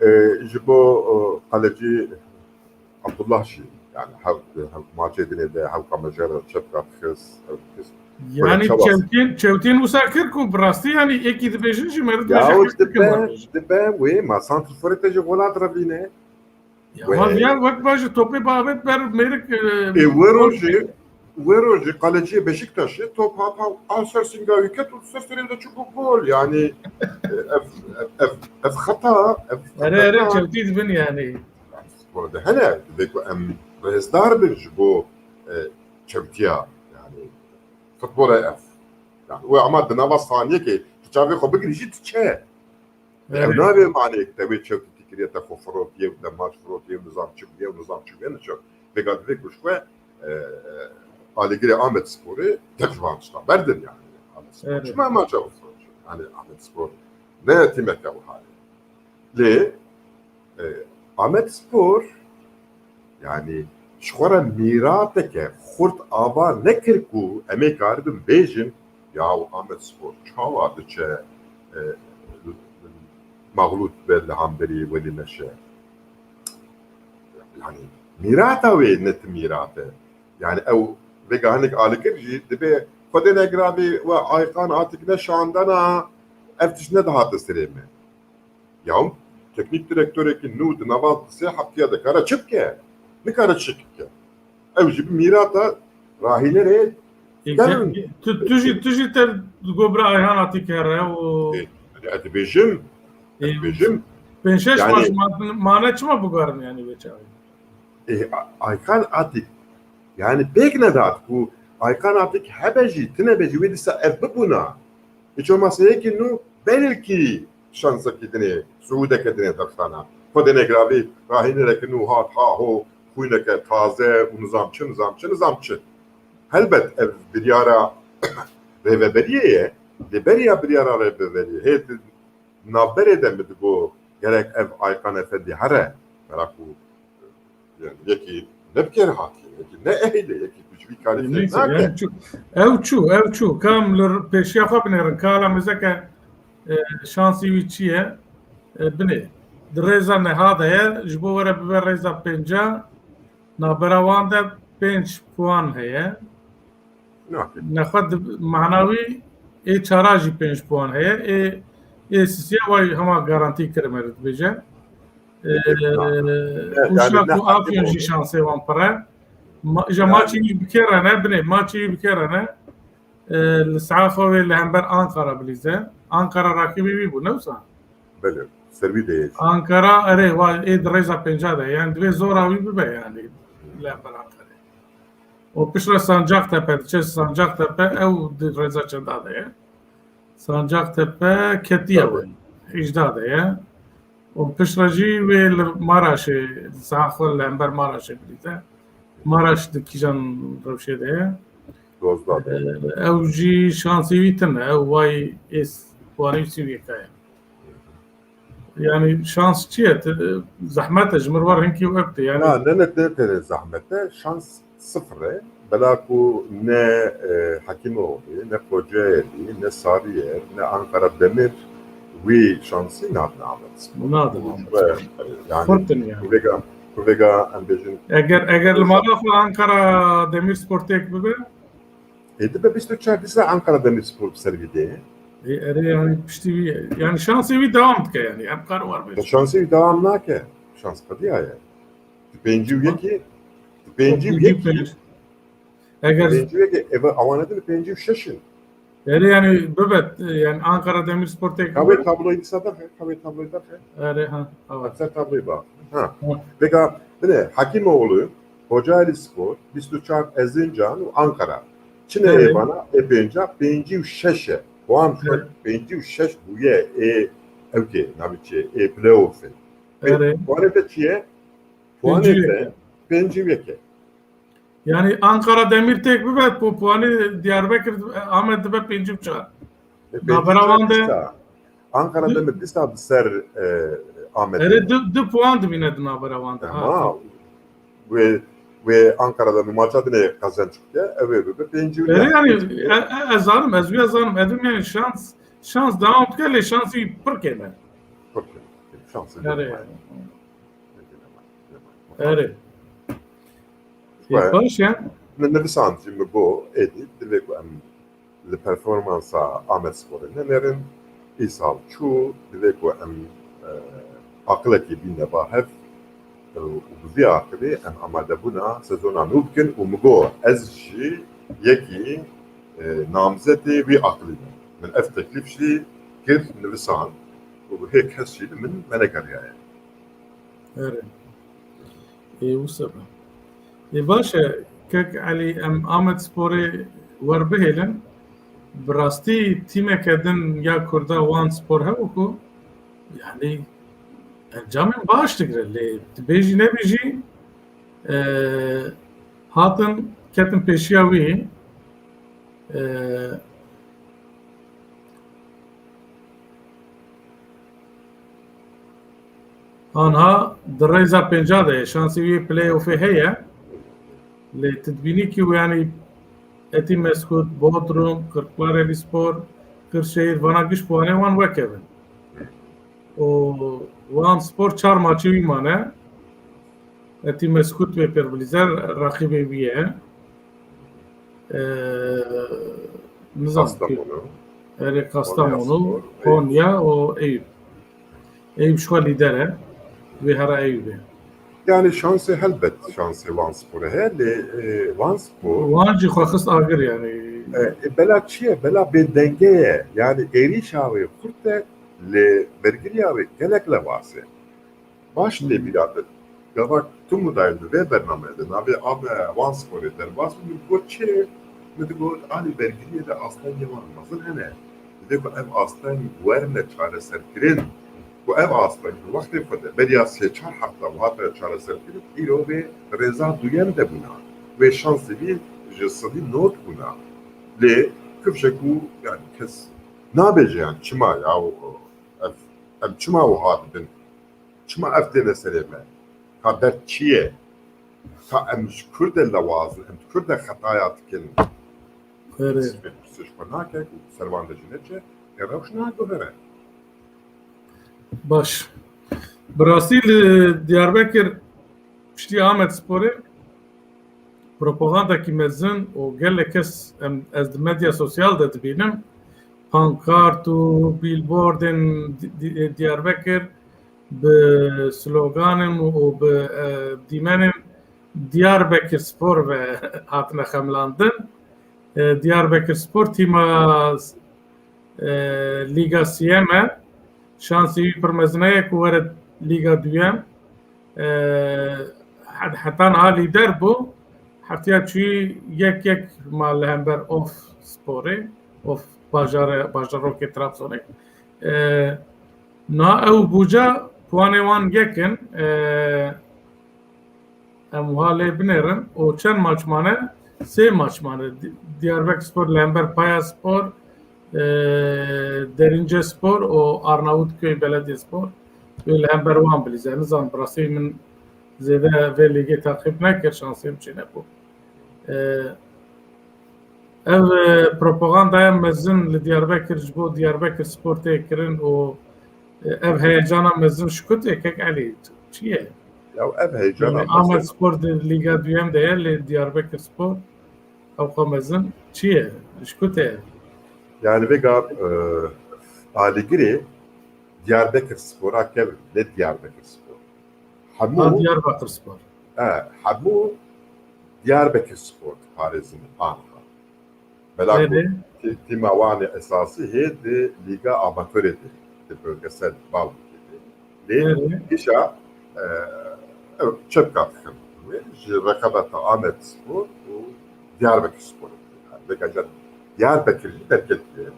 E, ji bo, e, qalecî Abdullah jî, yani, hev, hev maçê dinê de hewka me jê re çepka dixist, ew dixist. Yani çewtên, çewtên wisa kir ku bi rastî, yani, êkî dibêjin jî meriv. Ya, me jî o dibe, dibe wê, ma santrforê te ji gola direvîne. Ya, wê. Ama viya wek baş topê babet ber mêrik, e, Ê, wê rojê, wê rojê qaleciyê Beşiktaşê top hat ha, a ser singa wî ket û ser serê de çû bû gol. Yani, e, ev, ev, ev, ev xeta, ev Erê, erê, xeta. Çewtî dibin yani. Futbola de hene, divê ku em rêzdar bin ji bo, e, çewtiya. Yani, futbola ev. Yani, wê ama di nava saniyekê, tu çavê xwe bigirî jî diçe. Ev Evet. nabê manê te wê çewtî kiriye, te xwe firotiye, te maç firotiye, nizam çi bûye, nizam çi bûye, niço. Vêga divê ku ji xwe, e, e, alîgirê Amed Sporê tek ji van tiştan berdin yani. Amed Spor Evet. çima maça firotiye? Yani Amed Spor ne tîmeke wiha ye? Lê, e, Amed Spor, yani, ji xwe re mîrateke xurt ava nekir ku em ê karibin bêjin, ya Amed Spor çawa diçe, e, mexlût be li hemberî Welî Meşe. Yani, mîrata wê ne ti mîrat e. Yani, ew vêga hinek alîkir jî dibe Xwedê negiravî we Aykan Atik ne şandana, ev tişt nedihate serê me. Ya teknîk direktorekî nû di nava sê heftiya de kare çi bike? Nikare çi bike. Ew jî bi mîrata rahînerê Ê, derin. Tu, tu jî, tu jî te digot bira Ayhan Atik here û Ê, ez dibêjim, ez Ê, dibêjim. pênc şeş Yani maç ma-, mane çima bigarin yani vê çaxê? Ê, A-, Aykan Atik, yani pêk nedat ku Aykan Atik hebe jî, tine be jî wê dîsa ev bibûna. Hiç olmazsa yekî nû belkî şansekî dinê, sûdeke dinê derxana. Xwedê negiravî rahînereke nû hat, ha ho, xwîneke taze û nizam çi, nizam çi, nizam çi. Helbet ev biryara rêveberiyê ye, lê beriya biryara rêveberiyê. Hê di navberê de min digot gerek ev Aykan Efendî here. Mera ku Yani yekî ne bi kêr hatiye, yekî ne ehil e, yekî ku ji vî karî fêr Neyse, nake. yani çû, ew çû, ew çû. Kam li pêşiya xwe binêrin, kala mêzeke, e, şansî wî çi ye? E, binê. Di rêza neha de ye, ji bo were bibe rêza pênca, navbera wan de pênc puan heye. Nexwe di manawî ê çara jî pênc puan heye. Ê, ê sisiya way hema garantî kirime li dibêje. Ûşa ku Afyon jî şansê wan pir e. Îja maçî wî bikêrene, binê maçî wî bikêrene. Li saet xwe wê li hember Ankara bilîze. Ankara rakibê wî bû, ne wisa? Belê, ser wî de ye. Ankara, erê, wa ê di rêza pênca de, yani divê zora wî bibe yani li hember Ankarayê. O piştre Sancaktepe, diçe Sancaktepe, ew di rêza çenda de ye. Sancaktepe ketiye wê, hejda de ye. O piştre jî wê li Maraşê, saet xwe li hember Maraşê bilîze. Maraş di kîjan rewşê de ye? Dozda de. Ew jî şansê wî tune, ew way ês puanê wî sî û yeka ye. Yani şans çi ye? Zehmet e, ji mir war hinkî wek tê. Yani na, ne, ne, ne tenê zehmet e, şans sifir e. Bela ku ne, e, Hekîmoğlu, ne Kocaeli, ne Sarıyer, ne Ankara Demir wî şansî nadin Amed. Bu nadin Amed. Yani, yani. Xurt in yani. Ku vêga, ku vêga em bêjin. Eger, eger li mala xwe Ankara Demirspor têk bibe, Ê dibe bîst û çar dîsa Ankara Demirspor bi ser wî dê. Ê, erê, yani piştî wî, yani şansê wî dewam dike yani. Em kar war bêjin. Şansê wî dewam nake. Şans qediya ye. Di pêncî û yekê, di pêncî û yekê, eger pêncî û yekê, eve awane di pêncî û şeş in. Erê, yani bibet, yani Ankara Demirspor têk. Ka wê tabloyê dîsa derxe, ka wê tabloyê derxe. Erê, ha, evet. Ser tabloyê bak. Ha. Vêga, bine, Hekîmoğlu, Kocaeli Spor, bîst û çar Erzincan û Ankara. Çine ê vana, ê pênca, pêncî û şeş e. Puan xwe pêncî û şeş bûye, ê, ew kê, navê çi, ê playoffê. Erê. Puanê te çi ye? Puanê te pêncî û yek e. Yani Ankara Demir têk bibe, pu-, puanê Diyarbekir, Amed dibe pêncî û çar. E, pêncî û çar navbera wan de dîsa. Ankara Demir dîsa bi ser, e, Amedê. Erê, du, du puan dimîne di navbera wan de. Ha, wê, wê Ankara Demir maça dinê qezenç bike, ew ê bibe pêncî û yek. Erê, yani, e, e, ez zanim, ez wî ez zanim, ez dim yani şans, şans dewam dike, lê şansî pir kêm e. Pir kêm, şansî. Erê. Erê. Ê, baş e. Ni-, nivisand jî min got, êdî divê ku em li performansa Amedsporê nenêrin. Îsal çû, divê ku em, e, aqilekê bîne ba hev, e, û bi vî aqilê em amadebûna sezona nû bikin û min got, ez jî yekî, e, namzetê wî aqilî me. Min ev teklîf jî kir, nivisand û hê kes jî li min venegeriyaye. Erê. Ê, wisa be. Ê, baş e, kek Elî, em Amedsporê werbihêlin. Bi rastî tîmeke din ya Kurda Wan Spor hebû ku, yani, encamên baş digire. Lê dibêjî nebêjî, e, hatin ketin pêşiya wî, e, Anha di rêza pênca de ye. Şansê wî playoffê heye. Lê tu dibînî ku, yani, Etî Meskut, Bodrum, Kırklarelispor, Kırşehir, vana giş puanê wan wekevin. Û Wan Spor çar maçê wî mane. Etî Meskut wê pêr bilîze, raqîbê wî ye. Ee, nizam. Kastamonu. Erê, Kastamonu, Konya Spor, Konya û Eyüp. Eyüp ji xwe lîder e. Wê here Eyüpê. Yani şansê helbet, şansê Wan Sporê heye, lê, e, Wan Spor Wan jî xwe xist agir yani. E, e, bela çi ye? Bela bêdenge ye. Yani êrîşa wê xurt e, lê bergiriya wê gelek lewaz e. Baş tê bîra te. Gava tu min dayî di vê bernameyê de navê Ame Wan Sporê derbas bû, min got çi? Min digot, alî bergiriyê de astengê wan mezin hene. Divê ku ev asteng werne çareserkirin. Ku ev asteng di wextê xwe de beriya sê çar hefta û hatine çareserkirin, îro vê rêza duyem de bûna. Wê şansê vî ji sedî nod bûna. Lê kifşek û, yani kes nabêje, yani çima ya, ev, em çima wiha dibin? Çima ev têne serê me? Ka derd çi ye? Ka em ji kur de lewaz in, em ji kur de xetaya dikin? Erê. Pirsê ji xwe nake ku ser wan de jî neçe, ê rewş naguhere. Baş. Bi rastî li Diyarbekir piştî Amedsporê propagandekî mezin û gelek kes em, ez di medya sosyal de dibînim, pankart û bîlbordên di- di- Diyarbekir bi sloganên û bi e, dîmenên Diyarbekir Spor ve hatine xemilandin. E, Diyarbekir Spor tîma e, Lîga Siyem e. Şansê wî pir mezin heye ku were Lîga Duyem. E, het- heta niha lîder bû. Heftiya çûyî yek yek ma li hember Of Sporê, Of bajare, bajarokê Trabzonê. E, niha ew bûca puanê wan yek in. E, Em wiha lê binêrin û çend maç mane? Sê maç mane. Di- Diyarbekir Spor li hember Paya Spor, e, Derince Spor û Arnavutköy Belediye Spor. Wê li hember wan bilîze. Nizan, bi rastî min zêde vê lîgê taqîb nekir, şansê min çê nebû. E, Ev e, propagandaya mezin li Diyarbekir ji bo Diyarbekir Spor tê kirin û e, ev heyecana mezin ji ku tê, kek Elî? Çi ye? Ya ev heyecana Yani Ahmet Spor di Lîga Duyem de ye, lê Diyarbekir Spor ew xwe mezin çi ye? Ji ku tê? Yani vêga e, alîgirê Diyarbekir Spora kevin, ne Diyarbekir Spor. Hemû, Diyarbakir Spor. E, hemû Diyarbekir Spor diparêzin anha. Bela ku tîma wan ê esasî hê di Lîga Amatorê de, di bölgesel bal dikê. Lê îşa e, ew çepka dixin. Ji reqabeta Amed Spor û Diyarbekir Spor. Vêga Diyarbekir jî derketiye.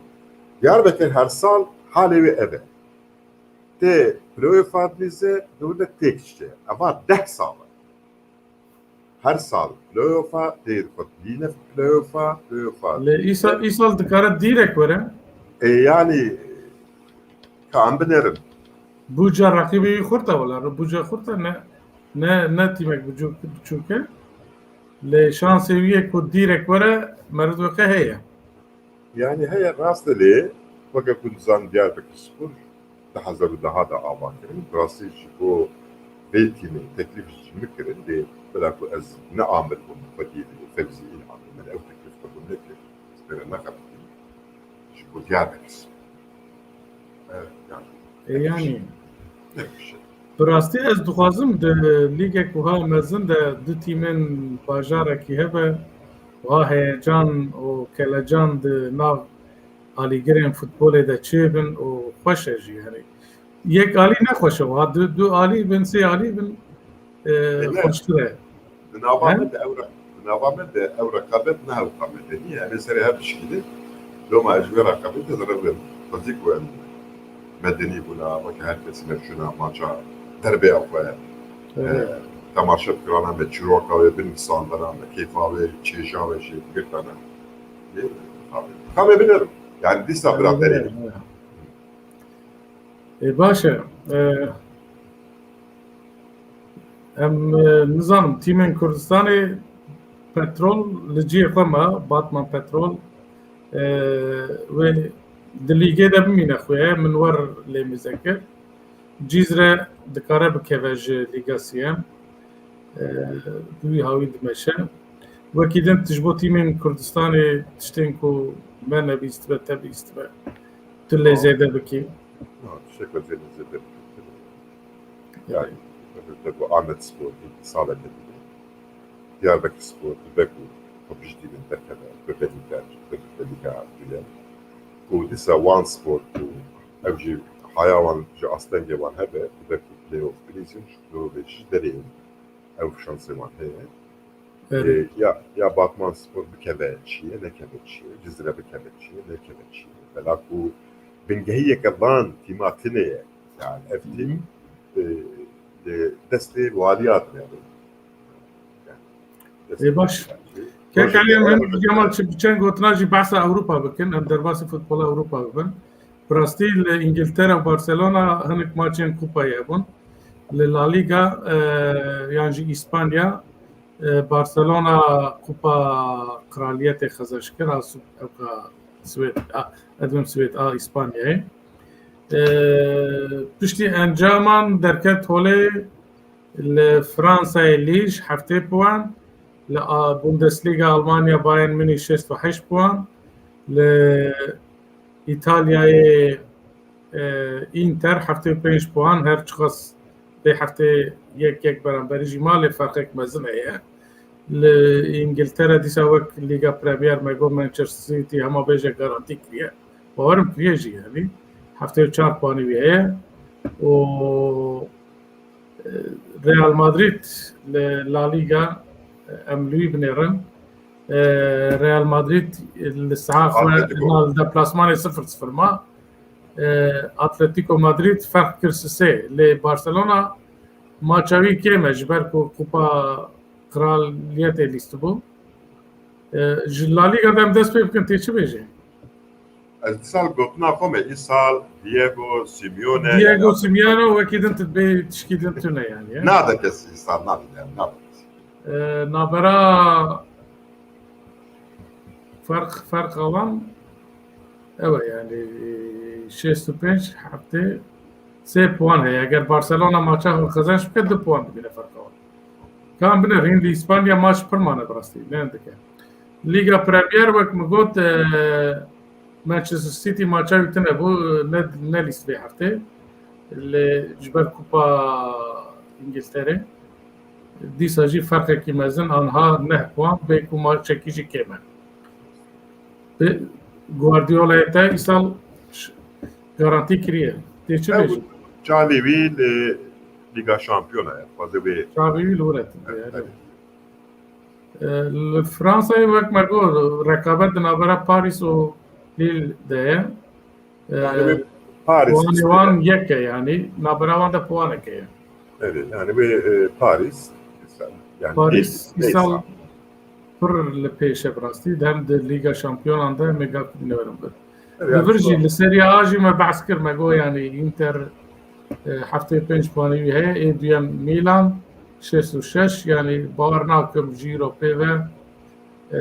Diyarbekir her sal halê wê ev e. Tê playofa dilîze, dewle têk dişe. Eva deh sal e. Her sal playofa, tê xwe dilîne playofa, playofa. Lê îsal, îsal dikare dîrek were? E, yani, ka em binêrin. Bûca reqîbê wî xurt e wela, bûca xurt e, ne, ne, ne tîmek biçûk, biçûk e. Lê şansê wî ye ku dîrek were, meriv weke heye. Yani heye rast e lê weke ku dizan Diyarbekir Spor du hezar û deh de ava kirin. Bi rastî ji bo vê tîmê teklîf ji min kirin, lê bila ku ez ne amil bûm, xwedî Fevzî Îlhamî min ew teklîf qebûl nekir. Ez pê re nexebitî. Ji bo Diyarbekir Spor. E, yani. Bi rastî ez dixwazim di lîgek wiha mezin de du tîmên bajarekî hebe, wiha heyecan û kelecan di nav alîgirên futbolê de çêbin û xweş e jî. Yani yek alî ne xweş e, wiha du, du alî bin, sê alî bin, e, xweştir e. Di nava me de ew re-, di nava me de ew reqabet ne hewqa medenî ye. Em ê serê hev bişkînin. Loma ez ji wê reqabetê direbim. Xwezî ku em medenî bûna, weke her kesî me çûna maça derbê xwe, e, temaşe bikirana, me çîroka wê binivîsandana, me kêfa wê, çêja wê jê bigirtana. Lê dixabin. Dixabin binerim. Yani dîsa biraderê. E, baş e. E, em, e, nizanim, tîmên Kurdistanê Petrol li cihê xwe me, Batman Petrol, e, wê di lîgê de bimîne xwe ye, min wer lê mêze kir. Cîzre dikare bikeve ji Lîga Siyem. E, bi wî hawî dimeşe. Wekî din tu ji bo tîmên Kurdistanê tiştên ku me nebîstibe, te bîstibe, tu lê zêde bikî. Ha, tiştek me zêde zêde bikî. Yani, özellikle bu Ahmet Spor ilk salete bile. Diyarbakır Spor, Beku, kapıcı dilin derkede, Bebelika, Bebelika bile. Bu disa Wan Spor, bu ev jî haya wan ji astengê wan hebe, Beku playoff bilîzin, şu playoff jî derê ew şansê wan heye. Ee, ya, ya Batman Spor bikeve çiye, nekeve çiye, Cizre bikeve çiye, nekeve çiye. Bela ku bingehiyeke van tîma tine ye. Yani ev tîm, e, li destê waliya dinê. Ê baş. Kek Elî, em hin Cemal çi bi çend gotina jî behsa Ewropa bikin, em derbasî futbola Ewropa bibin. Bi rastî li Îngiltere û Barcelona hinek maçên kupayê hebûn. Li La Liga, e, yan jî Îspanya, e, Barcelona Kupa Kraliyetê xezaş kir, a Su-, ewka Swêd, a, ez dibim Swêd, a Îspanyayê. E, piştî encaman derket holê li Fransayê Lîj heftê puan, Li Bundesliga Almanya Bayern Münih şêst û heşt puan. Li Îtalyayê e, Inter heftê û pênc puan, her çiqas vê heftê yek yek beramberî jî ma, lê ferqek mezin heye. Li Îngiltere dîsa wek Lîga Premier me got Manchester City hema bêje garantî kiriye. Bawerim kiriye jî yanî. Heftê û çar puanî wî heye. Û, e, Real Madrid li La Liga, e, em li wî binêrin. E, Real Madrid li saha xwe Atletico. Na li deplasmanê sifir sifir ma. E, Atletico Madrid ferq kir sisê. Lê Barcelona maça wî kêm e, ji ber ku Kupa Kraliyetê lîstibû. E, ji La Liga de em dest pê bikin, tê çi bêjê? Ez dîsal gotina xwe me, îsal Diego Simeone Diego ya Simeone wekî din tu bê tişkî din tune yani, ya? Nade kes îsal, nade, nade kes. E, nabera ferq, ferqa wan ew e yani, e, şêst û pênc heftê sê puan heye. Eger Barcelona maça xwe qezenç bike, du puan dibîne ferqa wan. Kan bine, hîn li Îspanya maç pir mane bi rastî, ne dike. Lîga Premier wek min got, e, Manchester City maça wî tune bû, ne, ne lîst vê heftê. Lê ji ber Kupa Îngilterê, dîsa jî ferqekî mezin, anha neh puan, bê ku maçekî jî kêm e. Bi Guardiola'yê te îsal ş-, garantî kiriye. Tê çi bêjî? Çavê wî li Lîga Şampiyona ye. Xwazê wê Çavê wî li wir e. Evet, yani. Evet. E, li Fransayê wek me got, rekabet di navbera Paris û Lille de ye. E, Yani wê Paris puanê wan yek e yani. Navbera wan de puanek heye. Evet, yani wê, e, Paris, yani Paris îsal pir li pêş e bi rastî. Hem di Lîga Şampiyonan de em ê gav bidîne werin bir. Evet, Li vir jî li Serie A jî me behs kir, me got yani Inter, e, heftê pênc puanî wî heye, ê duyem Milan, şêst û şeş, yani bawer nakim jî îro pê ve, e,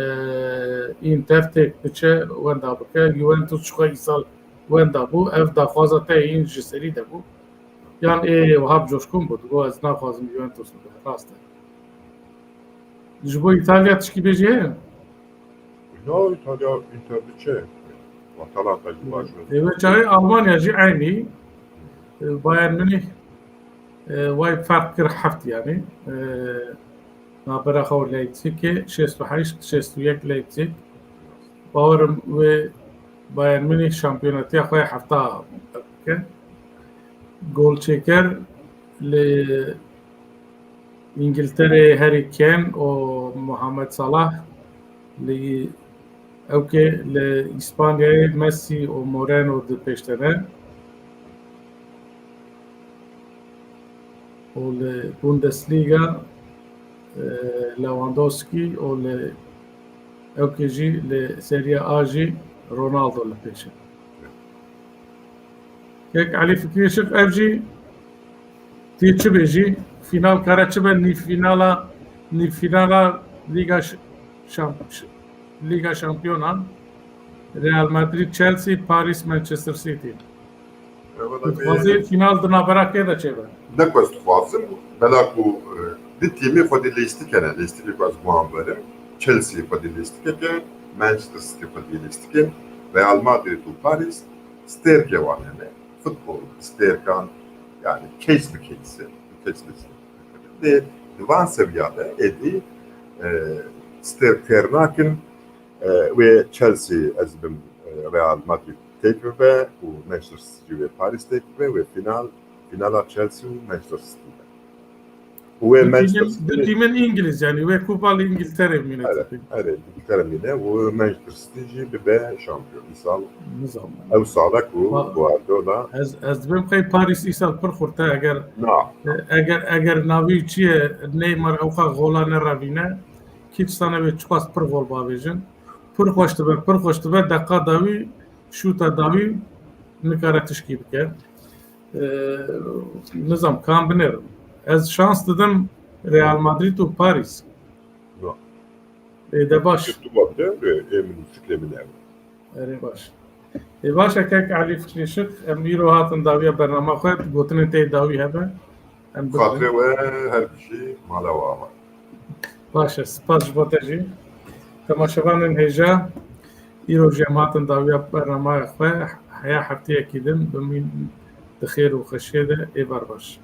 Inter têk biçe wenda bike. Juventus çiqas îsal wenda bû, ev daxwaza te yîn ji serî de bû. Yan ê wiha bi coşkûn bû, digot ez naxwazim Juventus bibe, rast e. Ji bo Îtalya tişkî bêjî heye? Na, Îtalya Inter diçe. Atalanta jî baş e. Ê, wê çaxê Almanya jî eynî. E, Bayern Münih, e, way ferq kir heft yani. E, nabera xwe û Leipzigê şêst û heşt şêst û yek Leipzig. Bawerim wê Bayern Münih şampiyonetiya xwe ya hefta bike. Golçêker li Îngilterê Harry Kane û Mohamed Salah, li ewkê li Îspanyayê Messi û Moreno di pêş de ne. Û li Bundesliga, e, Lewandowski û li ewkê jî li Serie A jî Ronaldo li pêş e. Kek Elî Fikrî Işik ev jî tê çi bêjî? Fînal kare çi be? Nîvfînala, nîvfînala Lîga Ş-, Şamp-, Ş-, Lîga Şampiyonan, Real Madrid, Chelsea, Paris, Manchester City. Dixwazê fînal di navbera kê de çêbe? Ne ku ez dixwazim, bela ku, e, di tîmê xwedî lîstikê ne, lîstikê ku ez guhan berim, Chelsea xwedî lîstikeke, Manchester City xwedî lîstikên, Real Madrid û Paris, stêrkê wan hene. Futbol stêrkan, yani case bi case, case bi case. Lê di van seviya de êdî, e, stêr têr nakin, e, wê Chelsea ez bim, e, Real Madrid têk bibe û Manchester City wê Paris têk bibe, wê final, finala Chelsea û Manchester City be. Û wê Manchester City du tîmên Îngiliz, yani wê Kupa li Îngiltere bimîne. Evet, evet, Îngiltere bimîne û Manchester City jî bibe şampiyon. Îsal ew sala ku Guardiola. Ez, ez dibêm qey Paris îsal pir xurt e, eger, eger, eger navî çi ye, Neymar ewqa gola nerevîne, kî distane wê çiqas pir gol bavêjin. Pir xweş dibe, pir xweş dibe, deqa dawî, şûta dawî nikare tişkî bike. E, nizam, kan binêrim. Ez şans didim Real Madrid û Paris. Ê de baş. Tu bak de, ê min fikrê min ew. Erê baş. Ê baş e, kek Elî Fikrî Işik, em îro hatin dawiya bernama xwe, gotinên te dawî hebe. Em Xatirê we her bijî, mala we ava. Baş e, spas ji bo te jî. Temaşevanên hêja, îro jî em hatin dawiya bernamaya xwe. Heya hefteyekî din bimîn di xêr û xweşiyê de, êvar baş.